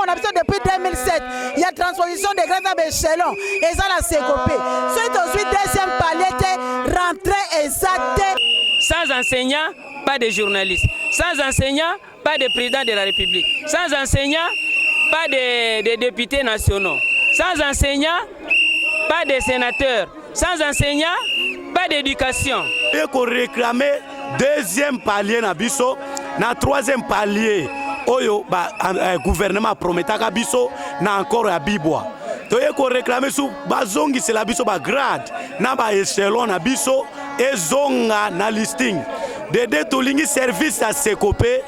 na biso depuis 2007 ya transposition de grade na baechelon eza na sekope. Soki tozwi deuxième palier te, rentrée eza te. Sans enseignant, pas de journaliste. Sans enseignant, pas de président de la République. Sans enseignant, pas de députés nationaux. Sans enseignant, pas de sénateurs. Sans enseignant, pas d'éducation. Et qu'on réclamait deuxième palier na biso, na troisième palier oyo ba gouvernement prometaka biso na encore ya bibwa. Toye ko réclamer su bazongisela biso ba grade na ba échelon na biso ezonga na listing. Dede tolingi service ya Sekope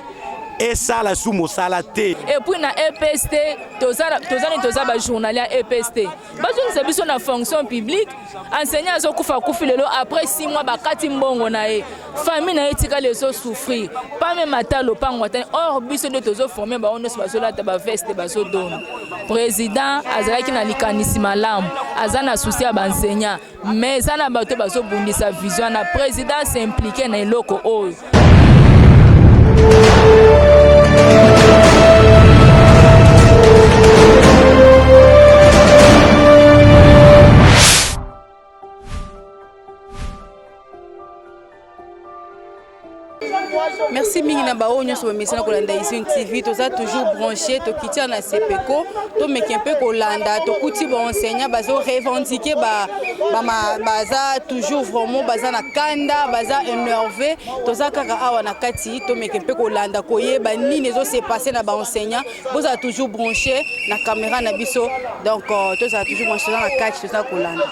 esala su mosala te. Et puis na EPST toza toza toza ba journalier ya EPST. Bazongisa biso na fonction publique. Enseignant azokufa kufi lelo après 6 mois bakati mbongo na ye. Famille na ye etikali ezo souffrir. Pas même ata lopango ata. Or biso nde tozo former bango nyonso bazolata ba veste bazodona. Président azalaki na likanisi malamu, aza na souci ya ba enseignant, mais eza na bato bazobundisa vision na président s'impliquer na eloko oyo. Merci mingi na baoyo nyonso bamesana kolanda Izine TV. Toza toujours branché, tokitia na Sepeko, tomeki mpe kolanda, tokuti baenseignant bazo revendiquer baza toujours vraiment baza na kanda, baza énervé. Toza kaka awa na kati, tomeki mpe kolanda koyeba nini ezo se passer na baenseignant. Bozala toujours branché na caméra na biso, donc tozala toujours branché, toza na kati, toza kolanda.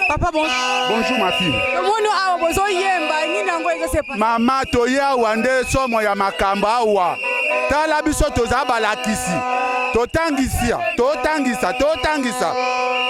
Papa, bon... Bonjour ma fille. Tomoni awa bozoyemba nini yango ezosepa? Mama, toye awa nde somo ya makambo awa. Tala biso toza balakisi, totangisia, totangisa, totangisa,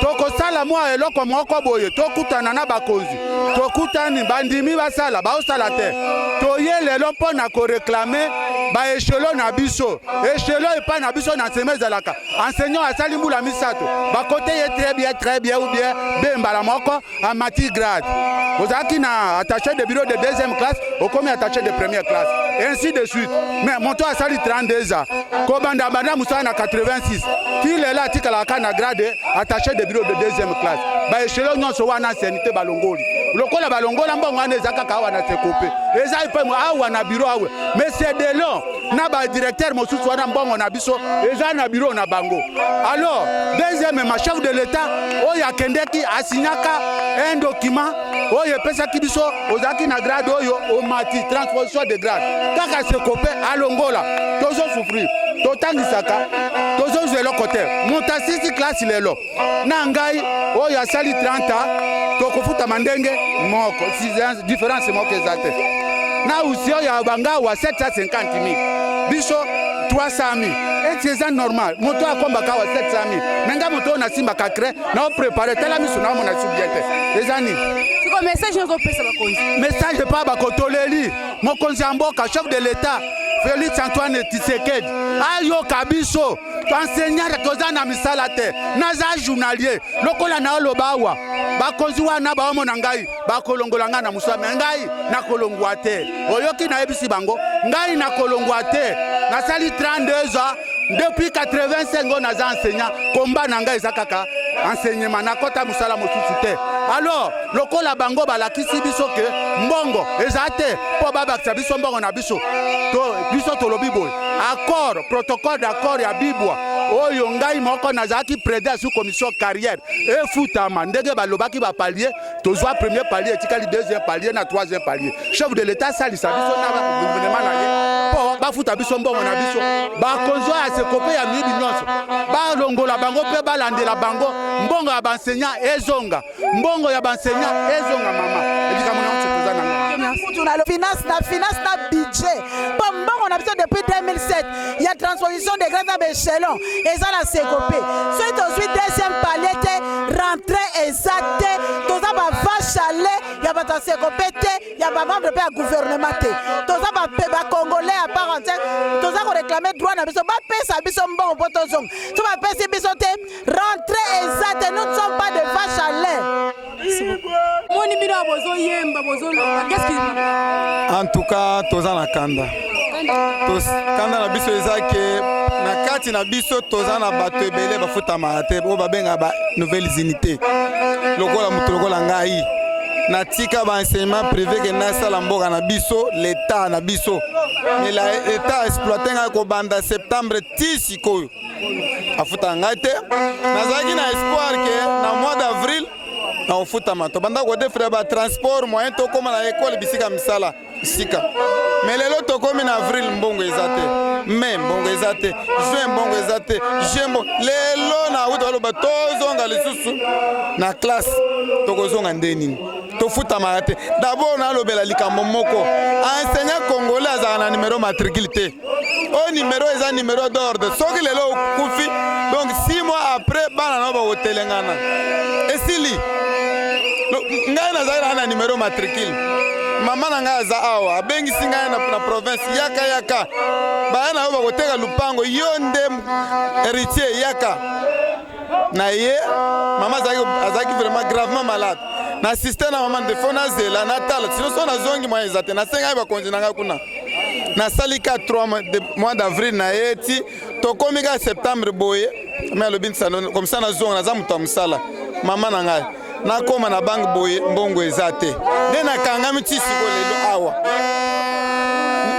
tokosala mwa eloko moko boye, tokutana na bakonzi, tokutani bandimi basala, baosala te. Toye lelo mpo na koreklame ba echelon na biso. Echelon epai na biso na nsema ezalaka enseignant asali mbula misato, bakote ye très bien, très bien ou bien be mbala moko amati grade. Ozalaki na attaché de bureau de deuxième classe, okomi attaché de première classe, et ainsi de suite. Mais moto asali 32 ans, kobanda banda mosala na 86 ti lelo atikalaka na grade attaché de bureau de deuxième classe. Ba echelon nyonso wana ancienneté balongoli, lokola balongola mbongo wana eza kaka awa na Sekope, eza mpe awa na bureau awa. Mais c'est de long na ba directeur mosusu wana mbongo na biso eza na bureau na bango. Alors deuxièmement, chef de l'État oyo akendeki asignaka un document oyo epesaki biso ozalaki na grade oyo omati, transposition de grade, kaka Sekope alongola. Tozo souffrir, totangisaka, tozozwa eloko te. Moto asisi classe lelo na ngai oyo asali 30 ans, tokofutama ndenge moko, différence moko eza te. Na usi oyo ya bangawa 750 000, biso 300 000, eti eza normal? Moto akombaka awa 700 000, me nga moto oyo nasimbaka craie na oprépare, tala miso na omona su bien te, eza nini? Siko message ozopesa bakonzi? Message pa bakotoleli mokonzi ya mboka, chef de l'État Félix Antoine Tshisekedi, ayoka biso enseignant, toza na misala te, naza journalier. Lokola naoloba awa, bakonzi wana baomona ngai, bakolongola ngai na mosala, me ngai nakolongwa te. Oyoki, nayebisi bango, ngai nakolongwa te. Nasali 32 ans. Depuis 85 oyo naza enseignant, combat na ngai eza kaka enseignement, nakɔta mosala mosusu te. Alors lokola bango balakisi biso ke mbongo eza te mpo babakisa biso mbongo na biso, to biso tolobi boye: accord, protocole d'accord ya Bibwa oyo ngai moko nazalaki président sous commission carrière, efutama ndenge balobaki. Bapalier, tozwa premier palier, etikali deuxième palier na troisième palier. Chef de l'État asalisa biso na gouvernement na ye mpo bafuta biso mbongo na biso. Bakonzi oyo ya SECOPE ya miyibi nyonso, balongola bango mpe balandela bango. Mbongo ya baenseignant ezonga, mbongo ya baenseignant ezonga. Mama, likambo na nyonso toza nango. Kutu na finance, na finance, na budget, mpo mbongo na biso depuis 2007 ya transposition de grade na baéchelon eza na SECOPE. Soki tozwi deuxième palier te, rentrée eza te. Toza bavache à lait ya bato ya SECOPE te, ya bamembre mpe ya gouvernement te. Toza bacongolais à part entière. Toza koréclamer droit na biso, bapesa biso mbongo mpo tozonga. So bapesi biso te, rentrée eza te. Nous ne sommes pas de vache à lait. Moni bino ya bozoyemba, bozoloba, qu'est-ce qui En tout cas, toza na kanda. Kanda na biso eza ke na kati na biso toza na bato ebele bafutamaka te, oyo babengaka ba nouvelles unités. Lokola moto lokola ngai, natika baenseignement privé ke nasala mboka na biso, leta na biso, mais leta exploite ngai kobanda septembre ti sikoyo, afutaka ngai te. Nazalaki na espoir ke na mois d'avril na kofutama. Tobanda kodefre batransport, moyen tokóma na ekole, bisika misala sika. Mais lelo tokómi na avril, mbongo eza te. Mai, mbongo eza te. Juin, mbongo eza te. Juin, mbongo lelo na wuta baloba tozonga lisusu na classe. Tokozonga nde nini? Tofutamaka te. D'abord nalobela likambo moko: enseignant congolais azalaka na numéro matricule te. Oyo numéro eza numéro d'ordre. Soki lelo okufi, donc 6 mois après bana nao bakotelengana, esili. Ngai nazali na numéro matricule. Mama na ngai aza awa, abengisi ngai na province: "Yaka, yaka, baya na yo bakoteka lupango, yo nde héritier, yaka." Na ye mama azalaki vraiment gravement malade. Na assiste na mama nde fo nazela, natala, sino so nazongi, mwa eza te. Nasengai bakonzi na ngai kuna, nasali ka 3 mois d'avril na ye ti tokomi ka septembre boye. Me alobi comme ça nazonga, naza moto ya mosala. Mama na ngai, nakóma na banque boye, mbongo eza te. Nde nakangami ti sikoyo lelo awa,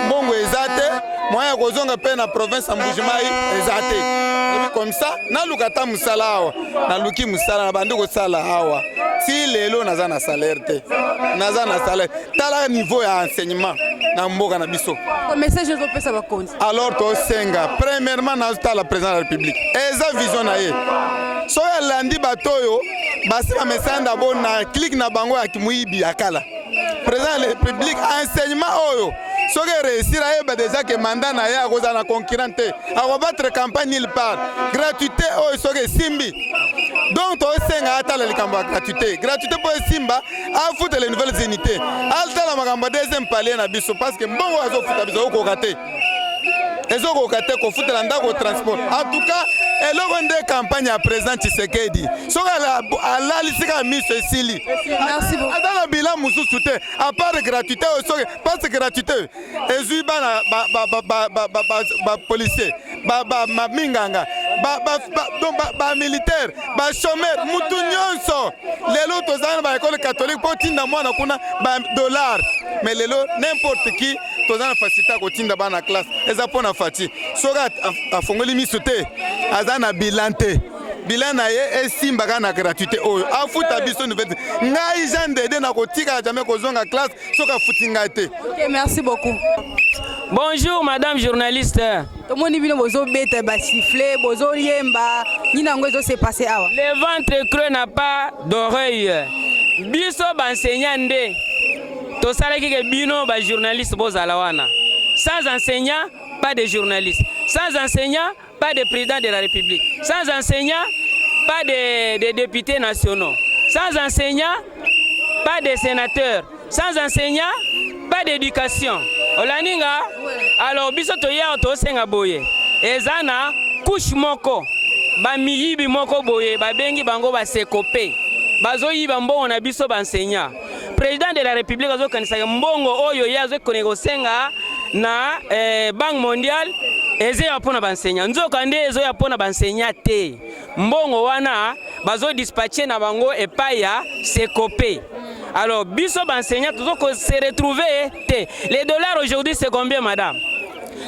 mbongo eza te. Moyen ya kozonga mpe na province ya Mbujimayi eza te. Comme ça naluka ata mosala awa. Naluki mosala, na bandi kosala awa ti lelo, naza na salaire te, naza na salaire. Tala niveau ya enseignement na mboka na biso. Message ozopesa bakonzi? Alors tosenga premièrement, nazotala président de la République, eza vision na ye. Soki alandi bato oyo basi bamesana d'abord na clique na bango ya moyibi ya kala, président de la République, enseignement oyo soki réussir, ayeba déjà ke mandat na ye akozala na concurrent te, akobattre campagne nulle part. Gratuité oyo soki esimbi, donc tosenga atala likambo ya gratuité. Gratuité mpo esimba, afuta les nouvelles unités, atala makambo ya deuxième palier na biso, parce que mbongo azofuta biso okoka te, ezokoka te kofutela ndako, transport. En tout cas, eloko nde campagne ya président Tshisekedi, soki alalisi kaka miso, esili. Aza na bilan mosusu te à part gratuité oyo. Soki parce gratuité ezwi bana bapolicier, baminganga, bamilitaire, bachômeur, mutu nyonso. Lelo tozala na baekole catholique mpo tinda mwana kuna badollar, mais lelo n'importe qui toza na facilité ya kotinda bana classe. Eza mpo na Fatshi. Soki afongoli miso te, aza na bilan te. Bilan na ye esimba kaka na gratuité oyo, afuta biso nouvelle. Ngai Jean Dede, nakotikala jamais kozonga classe soki afuti ngai te. Ok, merci beaucoup. Bonjour madame journaliste. Tomoni bino bozobeta basifflet, bozoyemba, nini yango ezose passer awa? Le ventre creux n'a pas d'oreille. Biso baenseignant nde tosalaki ke bino bajournaliste bozala wana. Sans enseignant, pas de journaliste. Sans enseignant, pas de président de la République. Sans enseignant, pas de députés nationaux. Sans enseignant, pas de sénateurs. Sans enseignant, pas d'éducation. Olandi nga? Alors biso toya tosenga boye. Eza na couche moko, bamiyibi moko boye, babengi bango baSECOPE, bazoyiba mbongo na biso baenseignant. Président de la République azokanisaka mbongo oyo ye azokone kosenga. na eh, Banque mondiale ezoya mpo na baenseignant, nzoka nde ezoya mpo na baenseignant te. Mbongo wana bazodispatche na bango epai ya Secope. Alors biso baenseignant tozo ko se retrouver te. Les dollars aujourd'hui, c'est combien, madame?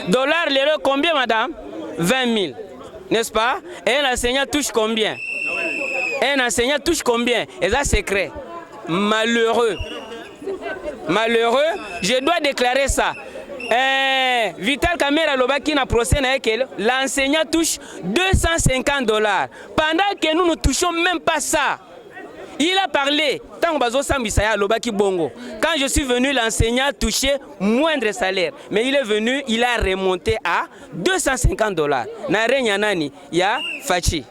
Dollar lelo combien, madame? 20 000, n'est-ce pas? Et un enseignant touche combien? Un enseignant touche combien? Eza secret. Malheureux, malheureux, je dois déclarer ça. Vital Kamerhe alobaki na procès na ye que l'enseignant touche 250 $ pendant que nous ne touchons même pas ça. Il a parlé ntango bazosambisa ye, alobaki bongo: quand je suis venu, l'enseignant touchait moindre salaire, mais il est venu, il a remonté à 250 $ na règne ya nani? Ya Fatshi.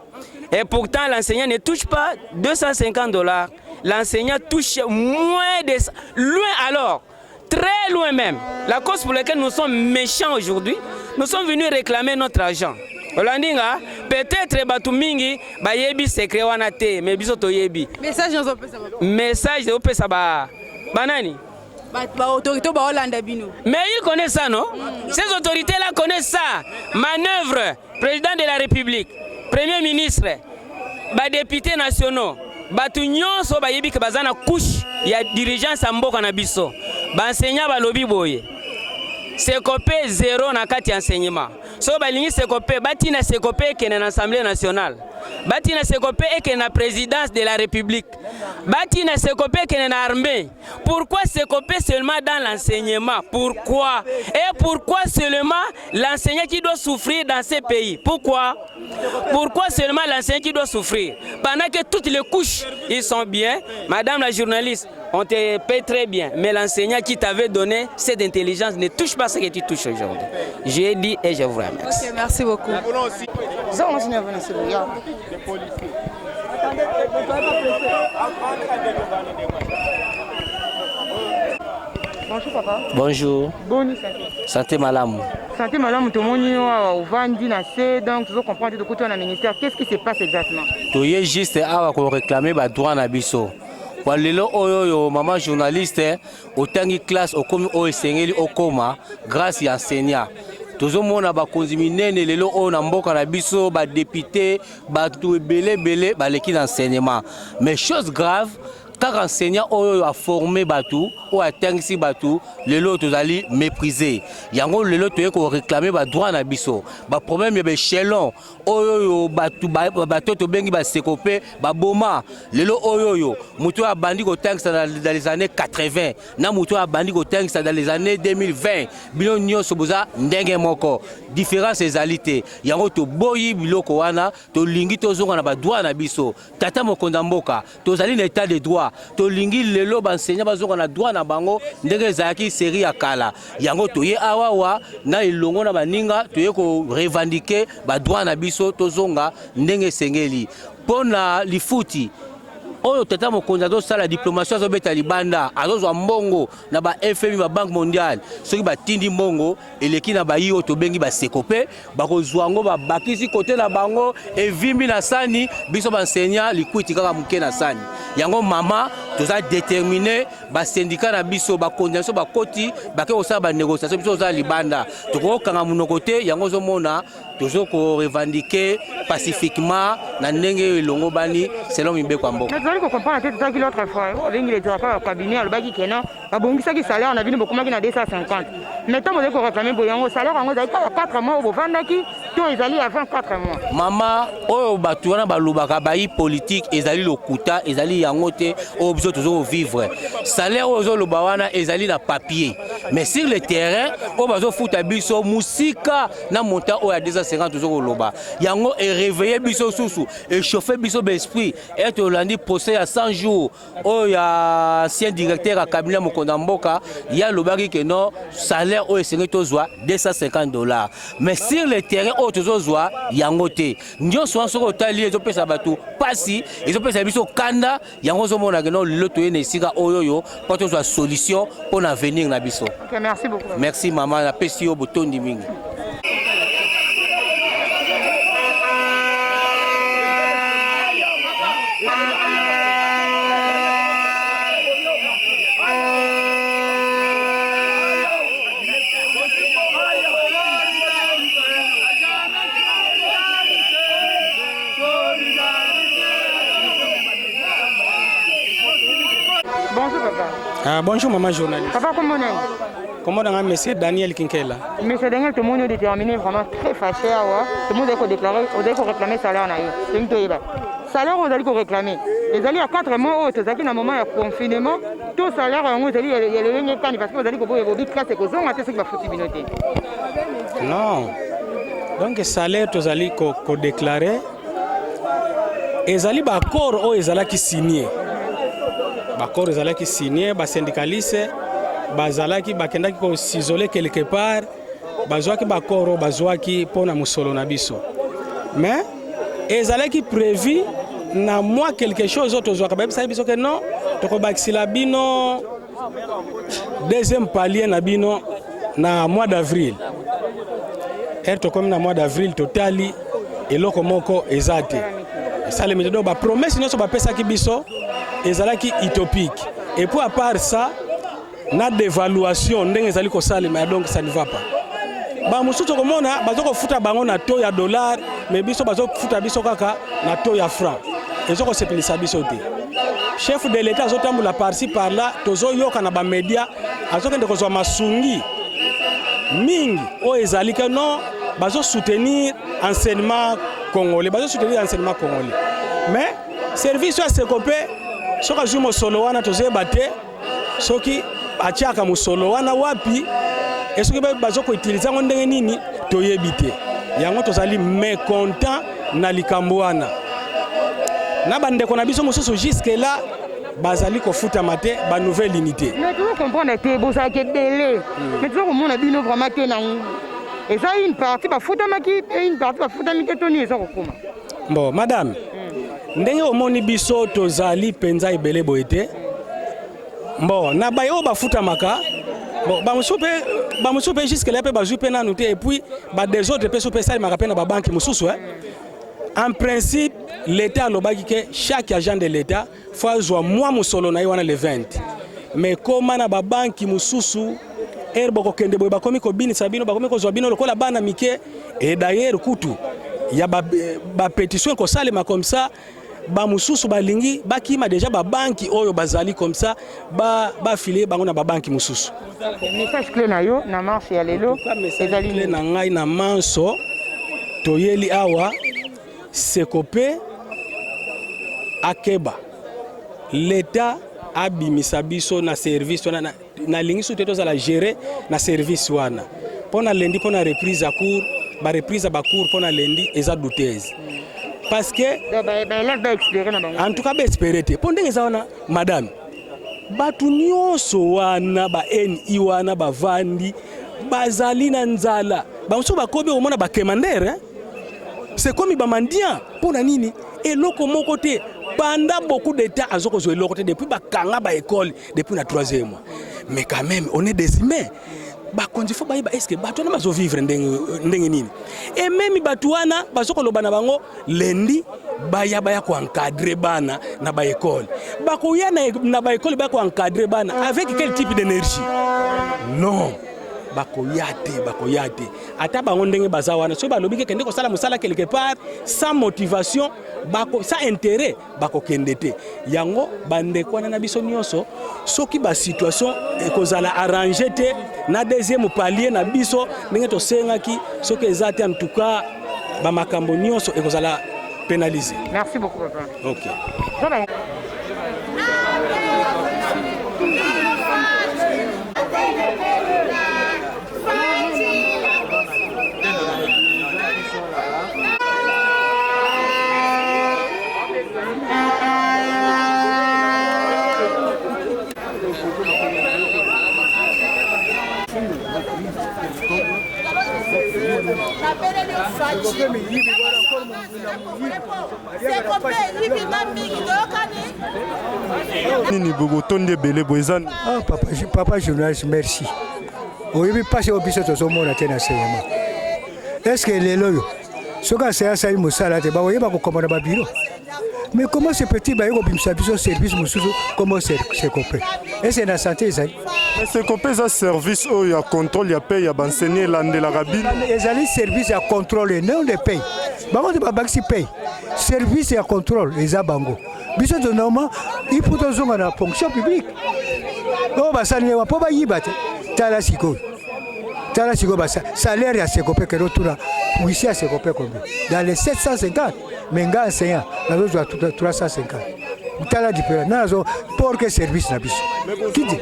Et pourtant, l'enseignant ne touche pas 250 $. L'enseignant touche moins de loin, alors très loin même. La cause pour laquelle nous sommes méchants aujourd'hui, nous sommes venus réclamer notre argent. Olandinga, peut-être bato mingi bayebi secret wana te, mais biso toyebi. Message nyonso opesa? Message opesa ba banani? Baautorité baolanda bino. Mais ils connaissent ça, non? Ces autorités-là connaissent ça. Manœuvre, président de la République, premier ministre, badéputés nationaux, bato nyonso bayebi ke baza na couche ya dirigeance ya mboka na biso. Baenseignant balobi boye: Secope zéro na kati ya enseignement. So balingi Secope, batina Secope ekende na Assemblée nationale, batina Secope ekende na présidence de la République, batina Secope ekende na armée. Pourquoi Secope seulement dans l'enseignement? Pourquoi? Et pourquoi seulement l'enseignant qui doit souffrir dans ces pays? Pourquoi? Pourquoi seulement l'enseignant qui doit souffrir pendant que toutes les couches, ils sont bien? Madame la journaliste, on te paie très bien, mais l'enseignant qui t'avait donné cette intelligence ne touche pas ce que tu touches aujourd'hui. J'ai dit et je vous remercie. Ok, merci beaucoup. Bonjour papa. Bonjour. Boni santé? Santé malamu. Santé malamu. Tomoni yo awa ovandi na se, donc tozo comprendre te. Tokuti na ministère, qu'est-ce qui se passe exactement? Toye juste awa koréclamer badroit na biso. Kwa lelo oyo oyo, mama journaliste, otangi classe, okomi oyo esengeli okoma grâce ya enseignant. Tozomona bakonzi minene lelo oyo na mboka na biso, badéputé, bato ebele ebele baleki na enseignement. Mais chose grave, kaka enseignant oyo oyo aforme bato, oyo atangisi bato, lelo oyo tozali méprisé. Yango lelo toye koréclamer badroit na biso. Baproblème ya baéchelon oyo oyo bato bato tobengi baseko mpe baboma lelo oyo oyo, moto oyo abandi kotangisa dans les années 80 na moto oyo abandi kotangisa dans les années 2020, bino nyonso boza ndenge moko, différence ezali te. Yango toboyi biloko wana, tolingi tozonga na badroit na biso. Tata mokonzi ya mboka, tozali na état de droit, tolingi lelo baenseignant bazonga na droit na bango ndenge ezalaki série ya kala. Yango toye awawa na elongo na baninga, toye korevendiquer badroit na biso, tozonga ndenge esengeli. Mpo na lifuti oyo tata mokonzi azosala diplomatie, azobeta libanda, azozwa mbongo na ba FMI, babanque mondiale, soki batindi mbongo eleki na bayi oyo tobengi baseko mpe bakozwa yango, babakisi kote na bango, evimbi na sani. Biso baenseignant, likwiti kaka moke na sani. Yango mama, toza déterminé. Basyndicat na biso, bakonzi na biso bakoti, bake kosala banégociation, biso tozala libanda, tokokokanga monoko te. Yango ozomona tozo korevendiquer pacifiquement na ndenge oyo elongo bani selon mibeko ya mboka. Mais tozali kocomprendre te. Tozalaki l'autre fois, obengi le directeur ya cabinet, alobaki ke non, babongisaki salaire na bino, bokomaki na 250. Mais ntango bozali koréclamer boye, yango salaire yango ezali kaka 4 mois oyo bovandaki to ezali avant 4 mois? Mama, oyo bato wana balobaka bayi politike ezali lokuta, ezali yango te. Oyo biso tozo kovivre, salaire oyo ozoloba wana ezali na papier, mais sur le terrain, oyo bazofuta biso mosika na montant oyo ya 250. Tozo koloba yango eréveille biso susu, echauffe biso baesprit. E tolandi procès ya 100 jours oyo ya ancien directeur ya cabinet ya mokonzi ya mboka. Ye alobaki ke non, salaire oyo esengeli tozwa 250 $, mais sur le terrain, oyo tozozwa yango te. Nyonso wana soki otali, ezopesa bato mpasi, ezopesa biso kanda. Yango ozomona ke non, lelo toye na esika oyo oyo mpo tozwa solution mpo na avenir na biso. Ok, merci beaucoup. Merci mama, napesi yo botondi mingi. Ah, bonjour maman journaliste. Papa kombo nani? Kombo na nga monsieur Daniel Kinkela. Monsieur Daniel tomoni déterminé vraiment très fâché awa. Tomoni ozali ko déclarer, ozali ko réclamer salaire na yo. Tolingi toyeba. Salaire oyo ozali ko réclamer ezali ya 4 mois oyo tozalaki na moment ya confinement to salaire yango ezali ya lolenge kani parce que ozali koboya bobi classe ekozonga te soki bafuti bino te. Non. Donc salaire tozali ko, ko déclarer ezali ba accord oyo ezalaki signé. Ba accord ezalaki signé, ba syndicalistes bazalaki bakendaki ko s'isoler quelque part, bazwaki ba accord oyo bazwaki mpo na mosolo na biso. Mais ezalaki prévu na mwa quelque chose oyo tozwaka, bayebisaki biso ke non, tokobakisela bino deuxième palier na bino na mois d'avril. Ere tokomi na mois d'avril, totali eloko moko eza te esalemi te. Donc ba promesse nyonso bapesaki biso ezalaki utopique. Et puis à part ça, na dévaluation ndenge ezali kosalema, donc ça ne va pas. Bamosusu okomona baza kofuta bango na taux ya dollar, mais biso bazofuta biso kaka na taux ya franc. Ezo kosepelisa biso te. Chef de l'État azotambola par-ci par-là, tozoyoka na bamedia azokende kozwa masungi mingi oyo ezali ke non, bazosoutenir enseignement congolais, bazosoutenir enseignement congolais. Mais service oyo ya SECOPE, soki azwi mosolo wana tozoyeba te soki atiaka mosolo wana wapi, e soki bazokoutilize yango ndenge nini toyebi te. Yango tozali mécontent na likambo wana. Na bandeko na biso mosusu jusque là bazali kofutama te ba nouvelle unité. Mais tozo comprendre te, bozalaki ebele, mais tozo komona bino vraiment te na eza une partie bafutamaki et une partie bafutami te, to nini eza kokoma? Bon madame, ndenge omoni biso tozali mpenza ebele boye te. Bon, na baye oyo bafutamaka, bon, bamosusu mpe jusque là mpe bazwi mpe nanu te. Et puis ba désordre mpe so mpe esalemaka mpe na babanke mosusu. En principe, l'État alobaki ke chaque agent de l'État faut azwa mwa mosolo na ye wana le 20. Mais koma na babanki mosusu, ere bokokende boye, bakomi kobinisa bino, bakomi kozwa bino lokola bana mike. Et d'ailleurs kutu ya bapétition ba ekosalema comme ça, bamosusu balingi bakima déjà babanki oyo bazali comme ça, bafilie bango na babanki mosusu. Message clé na yo na marche ya lelo ezali clé na ngai na manso toyeli awa, SECOPE akeba, l'État abimisa biso na service wana. Nalingi su te tozala gérer na service wana mpo na lundi, mpo na reprise ya cours. Bareprise ya bacours mpo na lundi eza douteuse parce que en tout cas baespérer te, mpo ndenge eza wana madame, bato nyonso wana ba ni wana bavandi bazali na nzala. Bamosusu bakomi komona baquémandeurs, c'est comme bamendiants. Mpo na nini? Eloko moko te. Pendant beaucoup de temps aza kozwa eloko te depuis bakanga baécole, depuis na troisième mois. Mais quand même on est des humains. Bakonzi faut bayeba, est ce que bato wana bazovivre ndenge nini? Et même bato wana bazo koloba na bango lundi baya koencadrer bana na baécole, bakoya na baécole, baya koencadrer bana avec quel type d'énergie? Non, bakoya te, bakoya te. Ata bango ndenge baza wana, soki balobi ke kende kosala mosala quelque part sans motivation, bako, sans intérêt, bakokende te. Yango bandeko wana na biso nyonso, soki basituation ekozala arrangé te na deuxième palier na biso ndenge tosengaki, soki eza te, en tout cas bamakambo nyonso ekozala pénalisé. Merci beaucoup papa. Ok. Nini botondi ebele boye eza? Ah, papa, papa journaliste, merci. Oyebi mpasi oyo biso tozomona te na enseignement. Est ce que lelo oyo soki enseignant asali mosala te, bakoyeba kokoma na babureau? Mais comment ce petit baye kobimisa biso service mosusu comme SECOPE? Est ce na santé ezali? SECOPE eza service oyo ya contrôle ya paie ya baenseignant, elandelaka bino. Ezali service ya contrôle, non de paie. Bango te babakisi paie. Service ya contrôle eza bango. Biso to normal, il faut tozonga na fonction publique. Oyo basali nde mpo bayiba te. Tala sikoyo, tala sikoyo ba salaire ya Secope, kende otuna huissier ya Secope combien dans les 750, mais nga enseignant nazozwa 350. Tala différence na nazo pour que service na biso. Kiti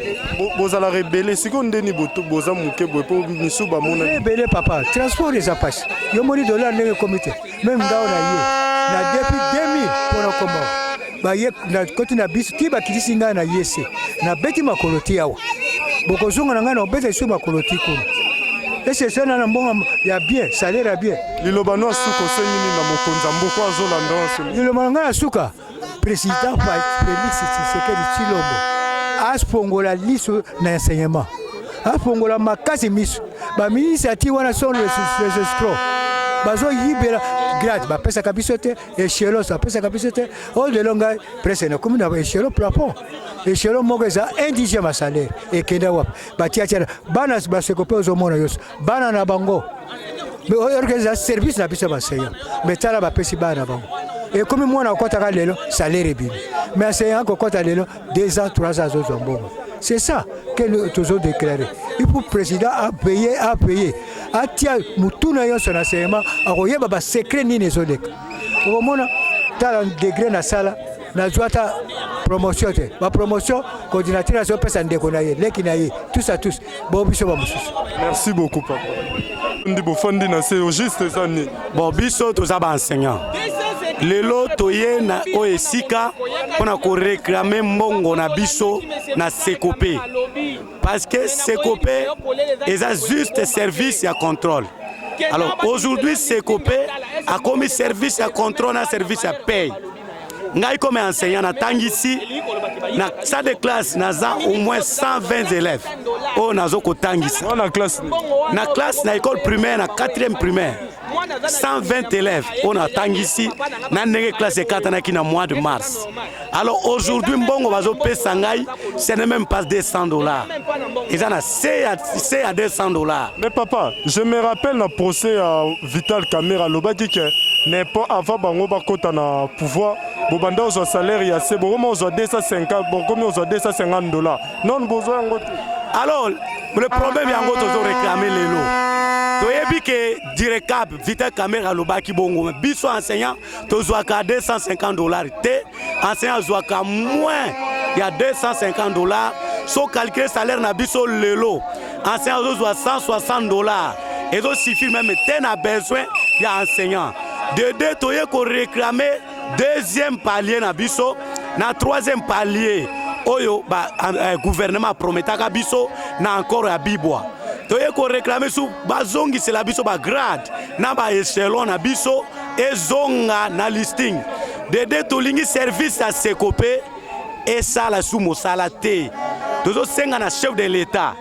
bozalaka ebele, sikoyo ndeni boza moke boye mpo misu bamona? Ebele papa, transport eza pasi. Yo moni dollar ndenge ekomi te. Même ngao na ye na depuis 2000 mpona koma baye na koti na biso ti bakitisi ngai na yese, nabeti makolo ti awa, bokozonga na ngai na obeta lisusu makolo ti kuna. Ese esana na mbongo ya bien, salaire ya bien. Liloba no asuka, osengi nini na mokonzi ya mboka azolanda nyonso? Liloba na ngai ya suka, président Félix Tshisekedi Tshilombo afongola liso na enseignement, afongola makasi miso. Baministre ati wana sont les escrocs, bazoyibela grade, bapesaka biso te échelon, bapesaka biso te. Oyo lelo ngai presque nakomi na échelon plafond, échelon moko eza un dixième ya salaire. Ekenda wapi? Batiatia bana baseko mpe ozomona nyonso bana na bango. Oyo eza service na biso baenseignant, mais tala bapesi bana na bango. Ekomi mwana akɔtaka lelo, salaire ebimi, mais enseignant akokɔta lelo, 2 ans, 3 ans, azozwa mbongo. C'est ça que tozo déclaré. Il faut président apaye, apaye, atia mutuna nyonso na enseignement, akoyeba basecret nini ezoleka. Okomona, tala degré nasala, nazwa ata promotion te. Bapromotion, coordinateur azopesa ndeko na ye, leki na ye, tous à tous, bo biso bamosusu. Merci beaucoup papa. Ndi bofandi na se, au juste eza nini? Bon, biso toza baenseignant. Lelo toye na oyo esika mpona koréclamer mbongo na biso na Secope, parce que Secope eza juste service ya contrôle. Alors aujourd'hui Secope akomi service ya contrôle na service ya paye. Ngai comme enseignant natangisi na salle de classe, naza au moins 120 élèves oyo nazo kotangisa. Na classe? Na classe na école primaire, na 4e primaire, 120 élèves oyo natangisi na ndenge classe ekatanaki na mois de mars. Alors aujourd'hui mbongo bazopesa ngai, ce n'est même pas 200 $, eza na se ya, se ya 200 $. Mais papa, je me rappelle na procès ya Vital Kamerhe, alobaki ke nepo avant bango bakɔta na pouvoir, bobanda ozwa salaire ya se, bokoma ozwa 250, bokomi ozwa 250 $. Non, bozwa yango te. Alors le problème yango tozo réclamer lelo, toyebi ke dircab Vital Kamerhe alobaki bongo. Biso enseignant tozwaka 250 $ te, enseignant azwaka moins ya 250 $. So calcule salaire na biso lelo, enseignant azozwa 160 $, ezosuffire même te na besoin ya enseignant. De deux, toye koréclamer deuxième palier na biso na troisième palier oyo ba gouvernement aprometaka biso na accord ya Bibwa. Toye koréclamer su bazongisela biso bagrade na baéchelon na biso, ezonga na listing. De deux, tolingi service ya Secope esala su mosala te. Tozosenga na chef de l'État,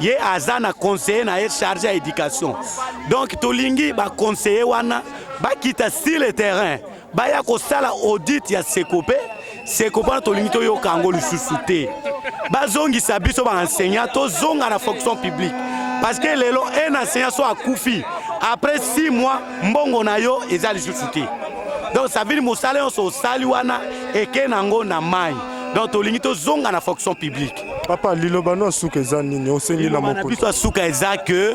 ye aza na conseiller na ye chargé ya éducation, donc tolingi baconseiller wana bakita sur le terrain, baya kosala audit ya Secope. Secope wana tolingi toyoka yango lisusu te. Bazongisa biso baenseignant, tozonga na fonction publique, parce que lelo un enseignant so akufi, après 6 mois mbongo na yo eza lisusu te. Donc ça veut dire mosala nyonso osali wana eke nango na mai. Donc tolingi tozonga na fonction publique. Papa, liloba no asuka eza nini osengi na Liloba na mokonzi? Biso asuka eza ke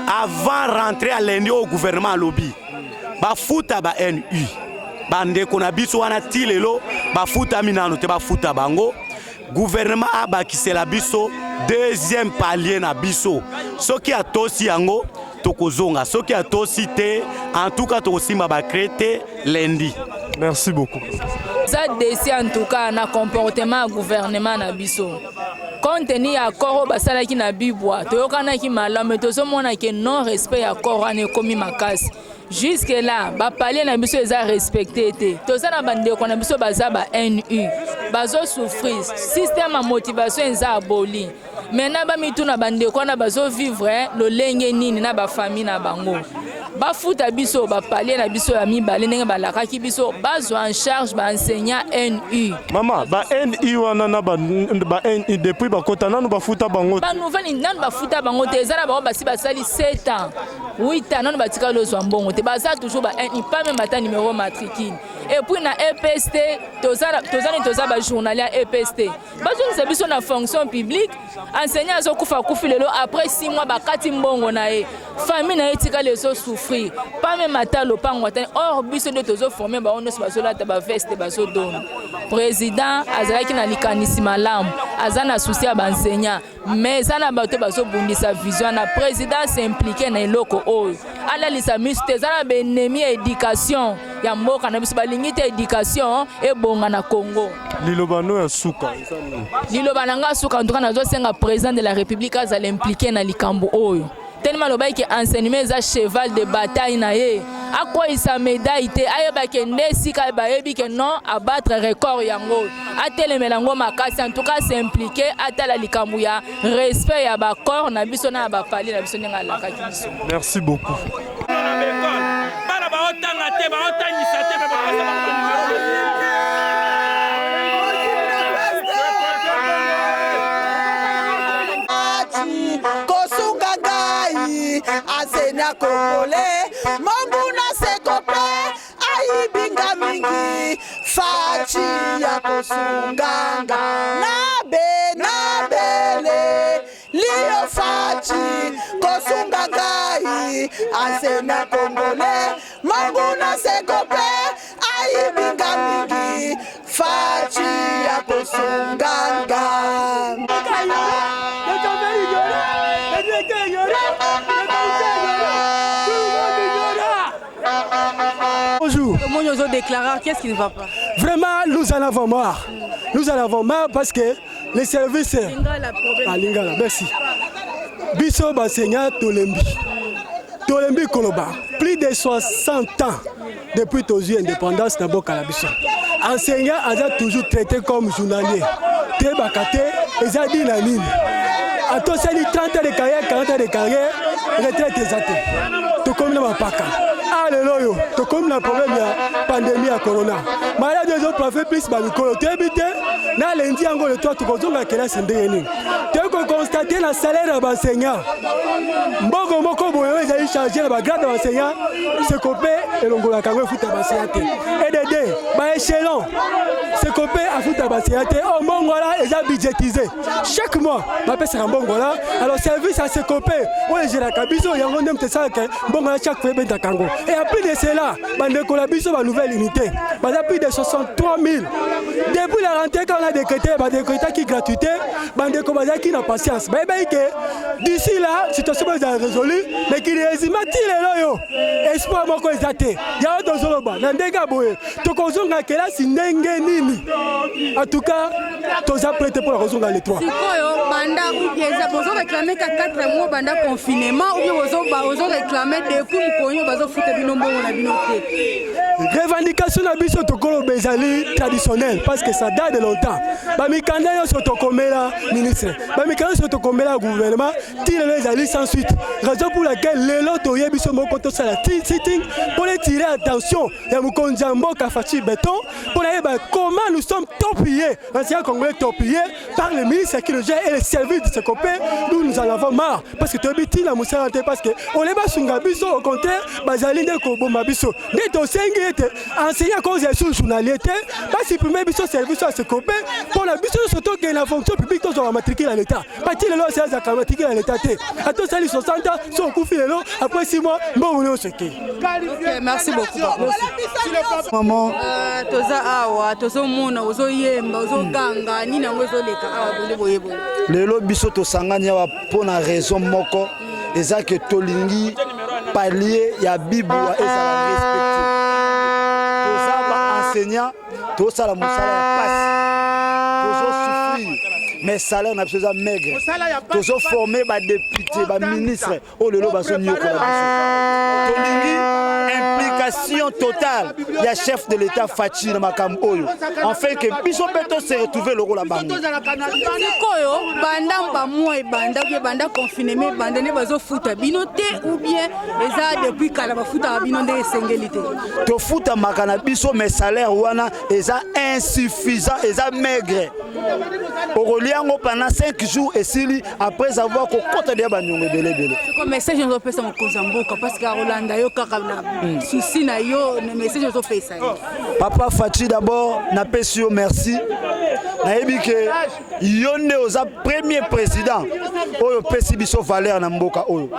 avant rentrée ya lundi oyo, gouvernement alobi bafuta ba NU, bandeko na biso wana ti lelo bafutami nano te, bafuta bango. Gouvernement abakisela biso deuxième palier na biso. Soki atosi yango, tokozonga. Soki atosi te, en tout cas tokosimba bacraie te lundi. Merci beaucoup. Eza déçu en tout cas na comportement ya gouvernement na biso. Compte tenu ya accord oyo basalaki na Bibwa, toyokanaki malamu, tozomona ke non respect ya accord wana ekomi makasi. Jusque là bapalier na biso eza respecté te. Toza na bandeko na biso baza ba NU, bazosouffrir, système ya motivation eza aboli. Maintenant bamituna, bandeko wana bazovivre lolenge nini na bafamille na bango? Bafuta biso bapalier na biso ya mibale ndenge balakaki biso, bazwa en charge baenseignant NU. Mama, ba NU wana na ba NU depuis bakota, nanu bafuta bango te. Banouvelle nanu bafuta bango te. Eza na bango basi basali 7 ans. 8 ans nano batikali ozwa mbongo te, baza toujours ba pas même ata numéro matricule. Et puis na EPST, toza nini, toza bajournalier ya EPST, bazongisa biso na fonction publique. Enseignant azokufa akufi lelo, après 6 mois bakati mbongo na ye, famille na ye etikali ezosouffrir, pas même ata lopango ata. Or biso nde tozoforme bango nyonso, bazolata baveste, bazodona. Président azalaki na likanisi malamu, aza na souci ya baenseignant, mais eza na bato bazobundisa vision na président. S'implique na eloko oyo, alalisa miso te. Eza na baennemi ya éducation ya mboka na biso, balingi te éducation ebonga na Congo. Liloba no ya suka? Liloba na nga suka, en tout cas nazosenga président de la République azala impliqué na likambo oyo. Telema alobaki ke enseignement eza cheval de bataille na ye, akweyisa médaille te, ayebake nde esika bayebi ke non, abattre record yango, atelemela yango makasi. En tout cas s'implique, atala likambo ya respect ya baaccord na biso na ya bapalier na biso ndenge alakaki biso. Merci beaucoup. Bana baotanga te, baotangisa te, me bopesa bango banumero. Kosunga ngai enseignant congolais, monguna Secope ayibinga mingi, Fatshi ya kosunganga nabe nabele liyo. Fatshi kosunga ngai enseignant congolais, monguna Secope ayibinga mingi, Fatshi ya kosunganga. Bonjour. Tomoni ozodéclarer, qu'est-ce qui ne va pas? Vraiment, nous en avons marre. Nous en avons marre parce que les services. Lingala, problème. Ah, Lingala, merci. Biso baenseignant tolembi. Tolembi koloba. Plus de 60 ans depuis tozwi indépendance na mboka na biso, enseignant aza toujours traité comme journalier. Toyebaka te eza dina nini. Atosali 30 ans de carrière, 40 ans de carrière, retraite eza te. Tokomi na mapaka. A lelo oyo tokomi na problème ya pandémie ya corona, maladie ezoprofite plus bamikolo. Toyebi te na lendi yango oyo to tokozonga kelasi ndenge nini. Toyei koconstater na salaire ya baenseignant, mbongo moko boye oyo ezali charge na bagrade ya baenseignant, Secope elongolaka yango, efuta baenseignant te. Edd baéchelon, Secope afuta baenseignant te. Oyo mbongo wana eza budgétisé, chaque mois bapesaka mbongo wana. Alors service ya Secope oyo egéraka biso yango nde moto esalaka mbongo wana, chaque fois ebendaka yango. Et en plus de cela, bandeko na biso banouvelle unité baza plus de 63 000. Depuis la rentrée, quand on a décrété, badécrétaki gratuité, bandeko bazalaki na patience, bayebaki ke d'ici là situation moko ezala résolue. Mais curieusement, ti lelo oyo espoir moko eza te. Yango tozoloba na ndenge ya boye, tokozonga kelasi ndenge nini? En tout cas toza prêt te mpona kozonga le 3. Sikoyo banda ou bien eza bozoréclame ka 4 mois banda confinement, ou bien bozoréclame depuis mokolo oyo bazofuta bino mbongo na bino te? Revendication na biso, tokoloba ezali traditionnel parce que ça date de longtemps. Bamikanda nyonso tokomela ministre, bamikanda nyonso tokomela gouvernement, ti lelo ezali sans suite. Raison pour laquelle lelo toyebi biso moko tosala sitting mpo attirer attention ya mokonzi ya mboka Fatshi Béton, mpo nayeba comment nous sommes torpillés, l'enseignant congolais torpillé par le ministre qui le gère et les services de Secope. Nous, nous en avons marre parce que toyebi ntina mosala te, parce que ole basunga biso, au contraire bazali nde koboma biso. Nde tosengi ete enseignant kozala lisusu journalier te, basupprime biso service ya Secope mpo na biso nyonso tokende na fonction publique, tozwaka matricule ya l'État. Bati lelo esi azalaka matricule ya l'État te. Ata osali 60 ans, so okufi lelo, après 6 mois mbongo nyonso ekei. Ok, merci beaucoup. Maman. Toza awa, tozomona ozoyemba, ozoganga, nini yango ezoleka awa bonde boyeboye? Lelo biso tosangani awa mpo na raison moko, eza ke tolingi palier ya Bibwa ezala respecté. Toza baenseignant, tosala mosala ya pasi, tozosouffrir, mais salaire na biso eza maigre. Tozoforme badéputé, baministre oyo lelo bazoniokola biso. Tolingi implication totale ya chef de l'État Fatshi na makambo oyo, enfin ke biso mpe tose retrouve lokola bango. Sikoyo banda bamwa ebanda, ou bien banda confinement ebanda nde bazofuta bino te, ou bien eza depuis kala bafutaka bino nde esengeli te? Tofutamaka na biso, mais salaire wana eza insuffisant, eza maigre. Okolia yango pendant 5 jours esili, après avoir kokota deya baniongo ebele ebele. Siko message ozopesa mokonzi ya mboka, parce que akolanda yo kaka na souci na yo, na message ozopesa ye. Papa Fatshi, d'abord napesi yo merci. Nayebi ke yo nde oza premier président oyo opesi biso valeur na mboka oyo.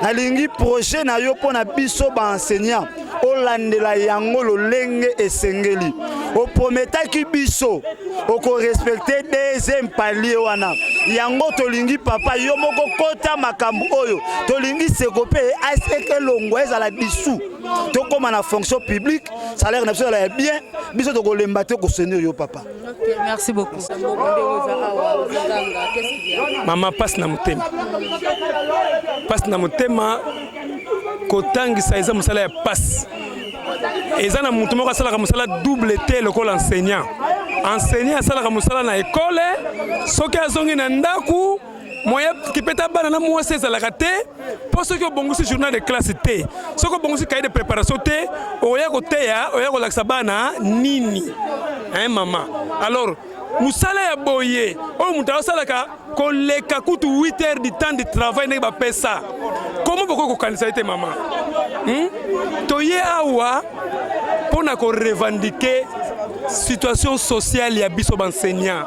Nalingi projet na yo mpo na biso baenseignant olandela yango lolenge esengeli. Oprometaki biso okorespecte deuxième palier wana, yango tolingi papa yo moko kota makambo oyo tolingi seko mpe elongwa, ezala bisu tokóma na fonction publique, salaire na biso ezala ya bien. Biso tokolemba te kosoutenir yo, papa. Ok, merci beaucoup. Mama, pasi na motema, pasi na motema. Kotangisa eza mosala ya pasi. Eza na motu moko asalaka mosala double te lokola enseignant. Enseignant asalaka mosala na ekole, soki azongi na ndako, moya kipeta bana na mwasi ezalaka te, mpo soki obongisi journal de classe te, soki obongisi cahier de préparation te, oya koteya, oya kolakisa bana nini, hein, mama? Alors mosala ya boye oyo moto azosalaka koleka kutu 8 heures du temps de travail ndenge bapesa komo, bokoki kokanisa ye te, mama, Toye awa mpo na korevendiquer situation sociale ya biso baenseignant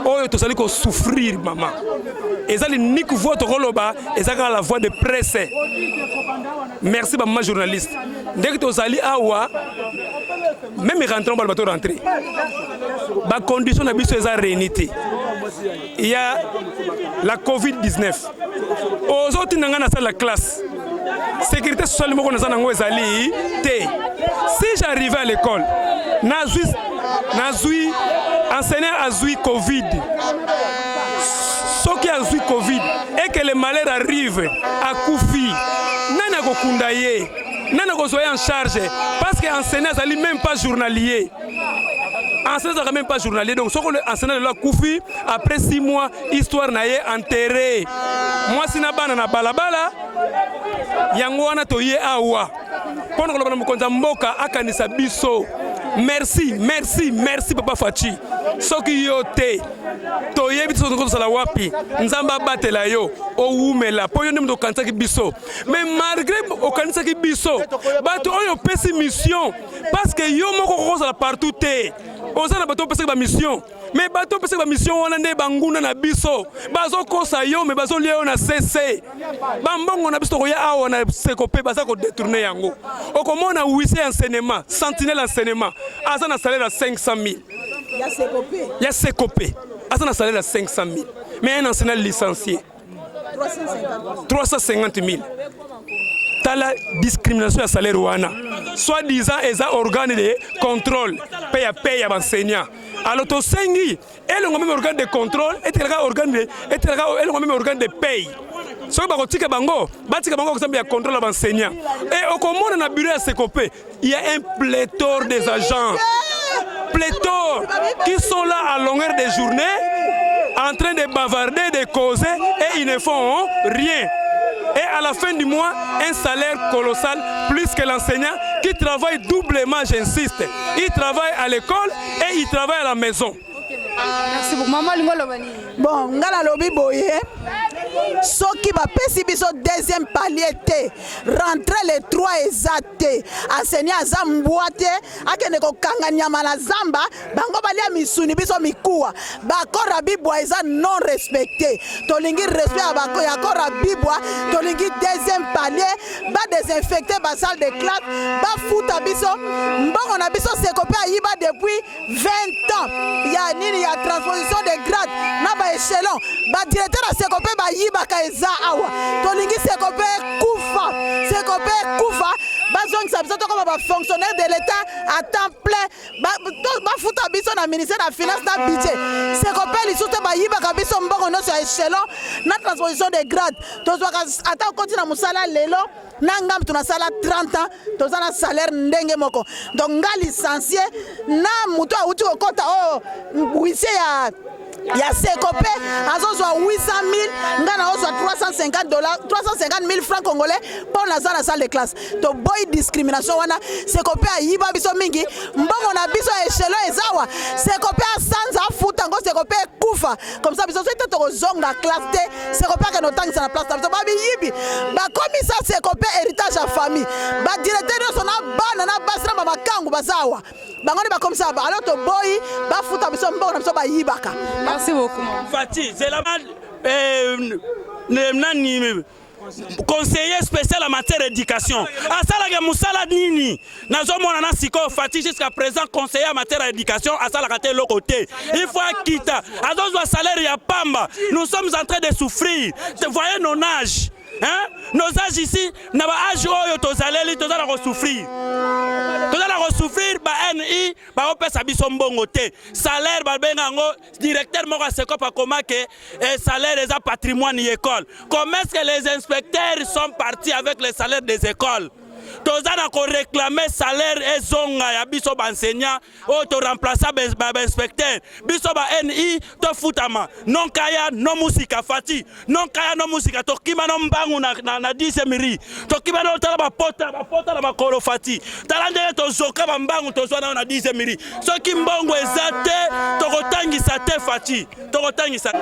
oyo tozali kosouffrir, mama. Eza l'unique voix tokoloba, eza kaka la voix de presse. Merci bamama journaliste. Ndenge tozali awa, même rentrant, baloba to rentre, bacondition na biso eza réuni te. Ya la COVID-19, ozotinda ngai nasala classe, sécurité sociale moko naza nango ezali te. Si j'arrive à l'école, nazwi enseignant azwi COVID, soki azwi COVID et que le malheur arrive, akufi, nani akokunda ye? Nani akozwa ye en charge? Parce que enseignant azali même pas journalier, enseignant azalaka même pas journalier. Donc soki enseignant lelo akufi, après 6 mois histoire na ye enterré, mwasi na bana na balabala. Yango wana toye awa mpo na koloba na mokonzi ya mboka akanisa biso. Merci, merci, merci papa Fatshi. Soki yo te, toyebi te soki tosala wapi. Nzambe abatela yo, owumela, mpo yo nde moto okanisaki biso. Mais malgré okanisaki biso, bato oyo opesi mission, parce que yo moko okozala partout te, oza na bato opesaki bamission, mais bato opesaki bamission wana nde banguna na biso. Bazokosa yo, mais bazolia yo na cc. Bambongo na biso, tokoya awa na seko mpe baza kodétourner yango. Okomona huissier enseignement, sentinelle enseignement aza na salaire ya 500 000 ya sekope, aza na salaire ya 500 000, mais un enseignant licencié 350 000. Tala discrimination ya salaire wana. Soit disant eza organe de contrôle mpe ya paye ya baenseignant. Alors tosengi elongo même organe de contrôle etelaka, organe de etelaka elongo même organe de paye. Soki bakotika bango, batika bango kosambe ya contrôle ya baenseignant. Et okomona na bureau ya sekope, il y a un pléthore des agents, pléthore qui sont là à longueur de journée en train de bavarder, de causer, et ils ne font rien. Et à la fin du mois, un salaire colossal, plus que l'enseignant qui travaille doublement, j'insiste. Il travaille à l'école et il travaille à la maison. Merci beaucoup. Mama, olingi oloba nini? Bon, nga nalobi boye: soki bapesi biso deuxième palier te, rentrée le 3 eza te. Enseignant aza mbwa te, akende kokanga nyama na zamba, bango balia misuni, biso mikuwa. Baaccord ya Bibwa eza non respecté. Tolingi respect ya accord ya Bibwa. Tolingi deuxième palier, badésinfecte basalle de classe, bafuta biso mbongo na biso. Seko mpe ayiba depuis 20 ans ya nini, ya transposition de grade na baéchelon. Badirecteur ya seko mpe bayibaka eza awa. Tolingi seko mpe ekufa, seko mpe ekufa, bazongisa biso tokoma bafonctionnaire de l'État à temps plein, bafuta biso na ministère ya Finance na Budget. Seko mpe lisusu te, bayibaka biso mbongo nyonso ya échelon na transposition de grade. Tozwaka, ata okoti na mosala lelo na ngambi, tunasala 30 ans, toza na salaire ndenge moko. Donc nga licencié na moto awuti kokɔta oyo huissier ya Ya Sekope azozwa 800 000, ngai naozwa 350 dollars, 350 000 francs congolais mpo naza na salle de classe. Toboyi discrimination wana. Sekope ayiba biso mingi, mbongo na biso ya echelon ezawa. Sekope asanza afuta yango, Sekope ekufa comme ça biso soki te tokozonga classe te. Sekope akende kotangisa na place na biso. Babiyibi bakomisa Sekope héritage ya famille. Badirecteur nyonso na bana na basi na bamakangu baza awa, bango nde bakomisa ba. Alors toboyi bafuta biso mbongo na biso bayibaka. Merci beaucoup. Fatshi, zela nani conseiller spécial en matière d'éducation asalaka mosala nini? Nazomona na sikoyo Fatshi jusqu'à présent conseiller en matière d'éducation asalaka te eloko te. Il faut akita, azozwa salaire ya pamba. Nous sommes en train de souffrir. Voyez nos âges, hein? Nos âges ici, na ba âge oyo tozaleli, toza na kosouffrir, toza na kosouffrir. Ba ni baopesa biso mbongo te, salaire babenga yango. Directeur moko ya Sekop akoma ke salaire eza patrimoine ya école. Comment est-ce que les inspecteurs sont partis avec les salaires des écoles? Toza na koréclamer salaire ezonga ya biso baenseignant oyo toremplaça bainspecteur. Biso ba ni tofutama non kaya no musika. Fatshi, non kaya no musika. Tokima no mbangu na 10e rue, tokima no tala bapota bapota na makolo. Fatshi, tala ndenge tozoka bambangu tozwa nayo na 10e rue. Soki mbongo eza te, tokotangisa te. Fatshi, tokotangisa.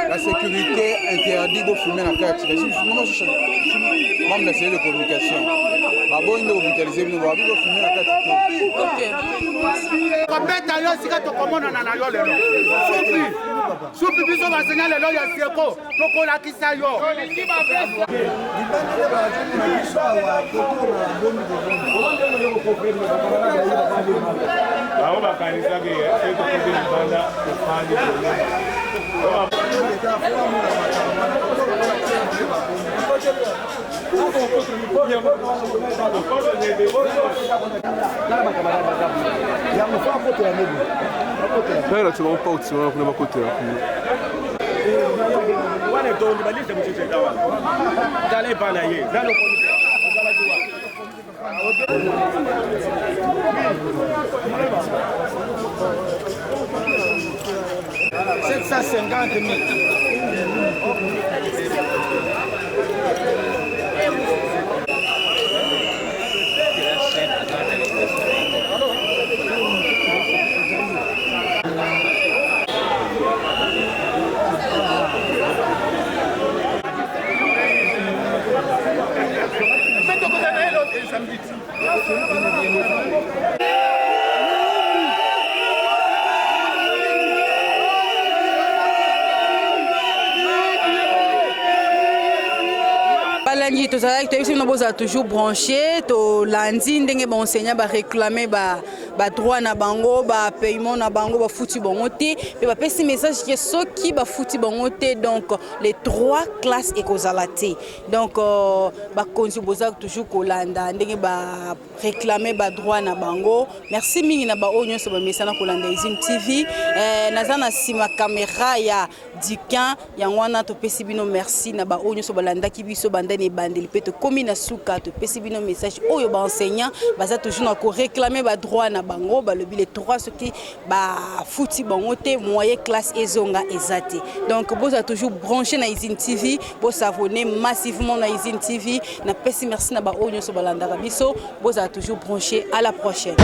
La sécurité interdit bofume na kati. Membre na cellule de communication, baboyi nde kobrutalize bino, babi bofume na kati te. Kobeta yo esika tokomonana na yo lelo. Supi supi, biso basenya lelo ya Seko, tokolakisa yo. Bango bakanisaki soki tokoti libanda, tofandi. Kuna bakotela kuna. Wana etondi baliste mosusu eza wana. Tala epa na ye nano. Azalaki wana. 750 000. Balandi, tozalaki toyebisi bino bozala toujours branché. Tolandi ndenge baenseignant baréclame badroit na bango, bapaiement na bango. Bafuti bango te, mpe bapesi message ke soki bafuti bango te, donc les trois classes ekozala te. Donc bakonzi, boza toujours kolanda ndenge baréclame badroit na bango. Merci mingi na baoyo nyonso bamesana kolanda Usine TV. Naza na nsima caméra ya Dikin, yango wana topesi bino merci na baoyo nyonso balandaki biso bandani ebandeli mpe tokomi na suka. Topesi bino message oyo: baenseignant baza toujours na koréclame badroit na bango. Balobi les trois, soki bafuti bango te, moyen classe ezonga eza te. Donc bozala toujours branché na Usine TV, bos'abonner massivement na Usine TV. Napesi merci na baoyo nyonso balandaka biso. Bozala toujours branché, à la prochaine.